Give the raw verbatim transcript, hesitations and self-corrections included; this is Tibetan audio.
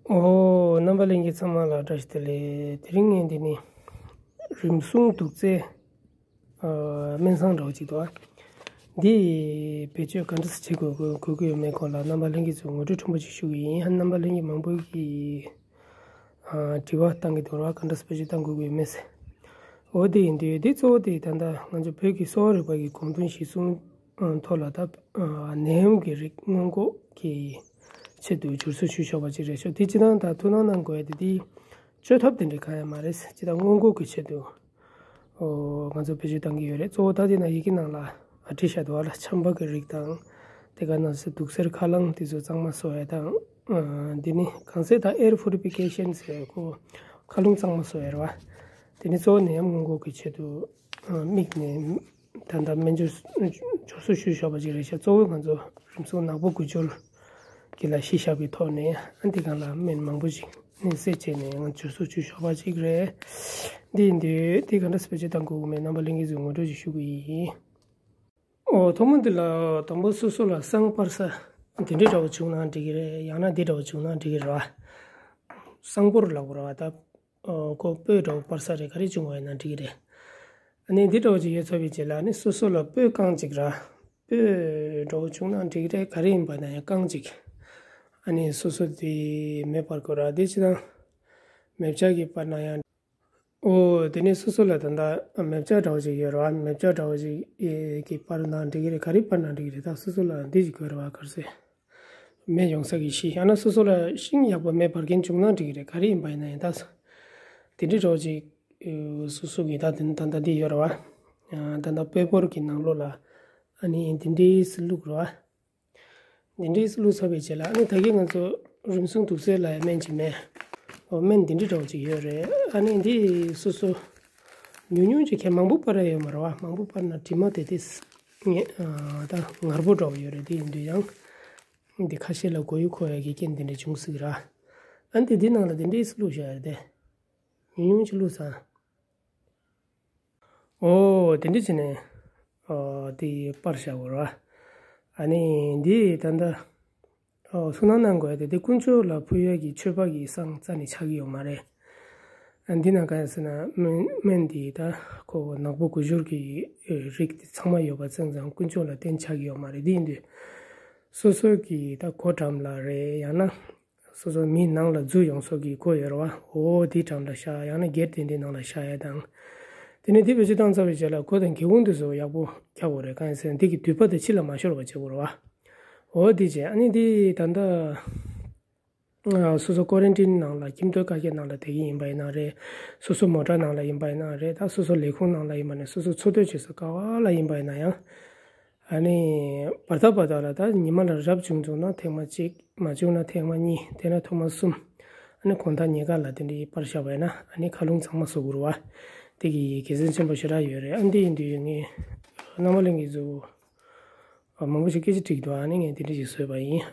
ཨོ། རྣམ་པ་ལྷན་རྒྱས་ཚང་མ་ལ་བཀྲ་ཤིས་བདེ་ལེགས། དེ་རིང་ངས་འདི་ནི་རིམས་སྲུང་དུག་རྫས་ཨ་སྨན་བཟང་འདྲ་བོ་ཅིག་འདུག་ཨ། འདི་བེད་སྤྱོད་ག་འདྲ་སེ་བྱེད་དགོས་དགོས་དགོས་ཀྱི་ཡོད་མེད་སྐོར་ལ་རྣམ་པ་ལྷན་རྒྱས་ཚོར་ངོ་སྤྲོད་ཕྲན་བུ་ཅིག་ཞུ་གི་ཡིན། ཨ་རྣམ་པ་ལྷན་རྒྱས་མང་པོ་གིས་ཨ་དྲི་བ་བཏང་གི་འདུག་ར། ག་འདྲ་སེ་བེད་སྤྱོད་གཏང་དགོས་ཀྱི་ཡོད་མེད་ཟེར། འོ་དེ་ཡིན་དུས་འདི་གཙོ་བོ་དེ་ད་ལྟ་ང་ཚོ་བོད་ཀྱི་གསོ་བ་རིག་པ་གི་གོམ་སྟོན་གཞིར་བཟུང་ཐོག་ལ་ད་ནད་ཡམས་ཀྱི་རིགས་སྔོན་འགོག་གི་ཆེད་དུ་སྦྱོར་བཟོ་ཞུས་ཆོག་པ་ཅིག་རེད་ཤག་དེ་སྤྱིར་བཏང་ད་ཐུགས་སྣང་གནང་དགོས་ཡ་དེ་དེ་བཅོས་ཐབས་དེ་འདྲ་གང་ཡང་མ་རེད། སྤྱིར་བཏང་སྔོན་འགོག་གི་ཆེད་དུ་ཨོ་ང་ཚོ་བེད་སྤྱོད་གཏང་གི་ཡོད་རེད། གཙོ་བོ་ད་དེ་ན་ཡི་གེ་ནང་ལ་བྲིས་བཞག་འདུག་བ་ལ། ཆམ་པ་གི་རིགས་དང་དེ་ག་ནང་བཞིན་དུག་སེལ་ཁ་རླངས་དེ་ཚོ་གཙང་མ་བཟོ་ཡ་དང་། ཨ་འདི་ནི་གང་ཟེར་ད་air purification ཟེར་གོ། ཁ་རླུང་གཙང་མ་བཟོ་ཡ་རེད་བ། དེ་ནི་གཙོ་བོ་ནད་ཡམས་སྔོན་འགོག་གི་ཆེད་དུ་ཨ་དམིགས་ནས་ད་ལྟ་སྨན་སྦྱོར་སྦྱོར་བཟོ་ཞུས་ཆོག་པ་ཅིག་རེད་ཤག་གཙོ་བོ་ང་ཚོ་རིམས་སྲུང་ནག་པོ་དགུ་སྦྱོར་གྱི་ལ་གཞི་བཞག་པའི་ཐོག་ནས་ཨ་འདི་སྒང་ལ་སྨན་མང་པོ་ཞིག་སྣེ་སྲེག་བྱས་ནས་ང་སྦྱོར་བཟོ་ཞུས་ཆོག་པ་ཅིག་རེད། འདི་ཡིན་དུས་འདི་ག་འདྲ་སེ་བེད་སྤྱོད་གཏང་དགོས་ཀྱི་མེད་རྣམ་པ་ལྷན་རྒྱས་ཚོར་ངོ་སྤྲོད་ཅིག་ཞུ་གི་ཡིན། ཨོ་ཐོག་མ་འདི་ལ་དང་པོ་སོ་སོ་ལ་བསང་སྤར་ས་དེ་འདྲའི་འདྲ་བོ་བྱུང་ན་འགྲིག་གི་རེད། ཡང་ན་འདི་འདྲ་བོ་བྱུང་ན་འགྲིག་གི་རེད་བ། བསང་ཕོར་ལབ་དགོས་རེད་བ། ད་ཨོ་ཁོ་སྤོས་འདྲ་བོ་སྤར་ས་རེད། ག་རེ་བྱུང་བ་ཡིན་ན་འགྲིག་གི་རེད། ཨ་ནི་འདི་འདྲ་བོ་ཅིག་ཡོད་ཚར་བའི་རྗེས་ལ་ཨ་ནི་སོ་སོ་ལ་སྤོས་རྐང་གཅིག་ར། སྤོས་འདྲ་བོ་བྱུང་ན་འགྲིག་གི་རེད། ག་རེ་ཡིན་པ་ན་ཡང་རྐང་གཅིག་ཨ་ནི་སོ་སོ་དེ་མེ་སྤར་དགོས་ར། དེ་ཅི་ན་མེ་ལྕགས་ཀྱིས་སྤར་ན་ཡང་། ཨོ་དེ་ནས་སོ་སོ་ལ་ད་ལྟ་མེ་ལྕགས་འདྲ་བོ་ཞིག་ཡོད་རེད་བ། མེ་ལྕགས་འདྲ་བོ་ཞིག་གིས་སྤར་ན་འགྲིག་གི་རེད། ག་རེ་སྤར་ན་འགྲིག་གི་རེད། ད་སོ་སོ་ལ་འདི་ཞིག་དགོས་རེད་བ། ག་རེ་ཟེར། མེ་ཡོང་ས་གི་གཞི། ཡང་ན་སོ་སོ་ལ་ཤིང་ཡག་པོ་མེ་འབར་མཁན་བྱུང་ན་འགྲིག་གི་རེད། ག་རེ་ཡིན་པ་ཡིན་ན་ཡང་ད་དེ་འདྲའི་འདྲ་བོ་ཞིག་སོ་སོ་གི་ད་དེ་ད་ལྟ་འདི་ཡོད་རེད་བ། ད་ལྟ་སྤོས་ཕོར་གྱི་ནང་ལོགས་ལ་ཨ་ནི་འདི་འདྲའི་སེ་བླུགས་རེད་བ། འདི་འདྲའི་བླུགས་ཚར་བའི་རྗེས་ལ་ཨ་ནི་ད་གིན་ང་ཚོ་རིམས་སྲུང་དུག་རྫས་ལབ་ཡ་སྨན་ཅིག་མེད། འོ་སྨན་འདི་འདྲའི་འདྲ་བོ་ཅིག་ཡོད་རེད། ཨ་ནི་འདི་སོ་སོ་ཉུང་ཉུང་ཅིག་ཁྱེད་མང་པོ་སྤར་ཡ་ཡོད་མ་རེད་བ། མང་པོ་སྤར་ན་དྲི་མ་དེ་དེ་ངས་ཨ་ད་ངར་པོ་འདྲ་བོ་ཡོད་རེད། དེ་ཡིན་དུས་ཡང་འདི་ཁ་ཤས་ལ་མགོ་ཡུ་འཁོར་ཡ་གི་རྐྱེན་དེ་འདྲ་བྱུང་སྲིད་ཀྱི་ར། ཨ་ནི་འདི་ནང་ལ་དེ་འདྲའི་བླུགས་བཞག་ཡ་རེད་དེ། ཉུང་ཉུང་ཅིག་བླུགས་ཚར། ཨོ་དེ་འདྲ་བྱས་ནས་ཨོ་དེ་སྤར་བཞག་དགོས་རེད་བ། ཨ་ནི་འདི་ད་ལྟ་ཨོ་ཐུགས་སྣང་གནང་དགོས་ཡ་དེ་དེ་དཀོན་མཆོག་ལ་ཕུལ་ཡ་གི་མཆོད་པ་གི་བསང་རྩ་ནས་ཆགས་ཀྱི་ཡོད་མ་རེད། ཨ་འདི་ན་ག་རེ་ཟེར་ན་སྨན་སྨན་འདི་ད་ཁོ་ནག་པོ་དགུ་སྦྱོར་གྱི་རིགས་དེ་ཚང་མ་ཡོད་པ་ཙང་ཙང་དཀོན་མཆོག་ལ་རྟེན་ཆགས་ཀྱི་ཡོད་མ་རེད། འདི་ཡིན་དུས་སོ་སོ་གི་ད་སྒོ་འགྲམ་ལ་རེད། ཡང་ན། སོ་སོ་མི་ནང་ལ་འཛུལ་ཡོང་སོགས་ཀྱི་སྒོ་ཡོད་རེད་བ། འོ་དེའི་འགྲམ་ལ་བཞག་ཡང་ན་སྒེར་དེ་འདྲའི་ནང་ལ་བཞག་ཡ་དང་། དེ་ནས་དེ་བེད་སྤྱོད་བཏང་ཚར་བའི་རྗེས་ལ་སྒོ་དང་སྒེའུ་ཁུང་དེ་ཚོ་ཡག་པོ་རྒྱག་དགོས་རེད། གང་ཡིན་ཟེར་ན་འདི་གི་དུད་པ་དེ་ཕྱི་ལ་མ་ཤོར་བ་བྱེད་དགོས་རེད་བ། འོ་དེ་བྱས་ཨ་ནི་དེ་ད་ལྟ་ཨ་སོ་སོ་ཀོ་རན་ཊིན་ནང་ལ་ཁྱིམ་སྡོད་ཀ་ཁའི་ནང་ལ་བསྡད་ཀྱི་ཡིན་པ་ཡིན་ན་རེད། སོ་སོ་མོ་ཊ་ནང་ལ་ཡིན་པ་ཡིན་ན་རེད། ད་སོ་སོ་ལས་ཁུངས་ནང་ལ་ཡིན་པ་ནས་སོ་སོ་འཚོ་སྡོད་བྱེད་ས་ག་བ་ལ་ཡིན་པ་ཡིན་ན་ཡང་། ཨ་ནི་བར་ཐག་བར་ཐག་ལ་ད་ཉི་མ་ལ་རབ་བྱུང་བྱུང་ན་ཐེངས་མ་གཅིག་མ་བྱུང་ན་ཐེངས་མ་གཉིས། དེ་ན་ཐོག་མ་གསུམ། ཨ་ནི་དགོང་དག་ཉལ་ཁ་ལ་དེ་འདྲའི་པར་བཞག་པ་ཡིན་ན་ཨ་ནི་མཁའ་རླུང་གཙང་མ་བཟོ་དགོས་རེད་བ། དེ་གི་དགེ་མཚན་ཆེན་པོ་ཞེ་དྲག་ཡོད་རེད། ཨ་འདི་ཡིན་དུས་ངས་རྣམ་པ་ལྷན་རྒྱས་ཚོ་མང་པོ་ཞིག་སྐད་ཆ་དྲིས་འདུག་ཨ་ནི་ངས་དེ་འདྲ་ཞིག་བཟོས་པ་ཡིན།